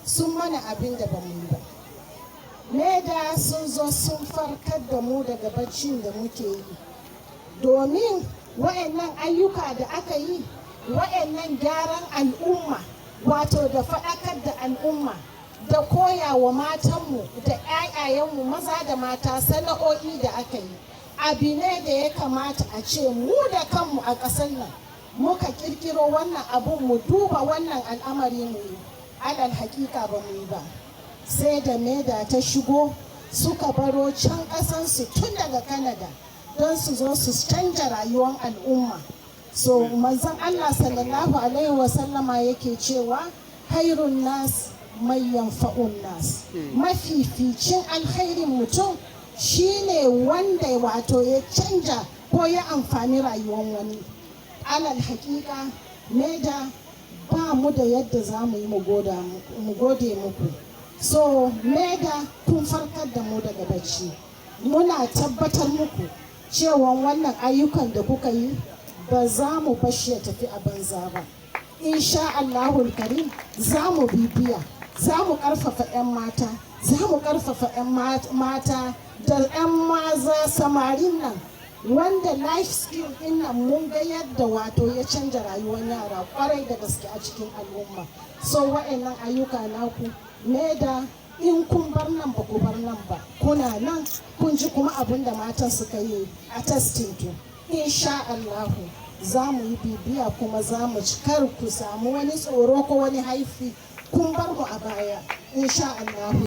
Sun mana abin da ba mu yi ba. MEDA sun zo sun farkar da mu daga baccin da muke yi, domin wa'annan ayyuka da aka yi, wa'annan gyaran al'umma, wato da faɗakar da al'umma, da koya wa matanmu da 'ya'yayenmu maza da mata sana'o'i da aka yi, abu ne da ya kamata a ce mu da kanmu a ƙasar nan muka kirkiro wannan abun, mu duba wannan al'amari mu yi. Alal hakika ba mu yi ba, sai da MEDA ta shigo. Suka baro can ƙasansu tun daga Canada don su zo su canja rayuwar al'umma. So manzon Allah sallallahu alaihi wasallama yake cewa, "Khairun nas man yanfa'un nas." Mafificin alkhairin mutum shine wanda wato ya canja ko ya amfani rayuwar wani. Alal hakika, MEDA, ba mu da yadda za mu yi mu gode muku. So MEDA, kun farkar da mu daga bacci. Muna tabbatar muku cewa wannan ayyukan da kuka yi, ba za mu bashi ya tafi a banza ba. Insha Allahul Karim, za mu bibiya, za mu karfafa 'yan mata, za mu karfafa 'yan mata da 'yan maza, samarin nan, wanda life skill din nan mun ga yadda wato ya canja rayuwar yara kwarai da gaske a cikin al'umma. So wa'annan ayyuka naku, MEDA, in kun bar nan, ba ku bar nan ba, kuna nan, kun ji kuma abin da matan suka yi a testing to. Insha Allahu za mu yi bibiya, kuma za mu ci. Kar ku samu wani tsoro ko wani haifi kun bar mu a baya, insha Allahu.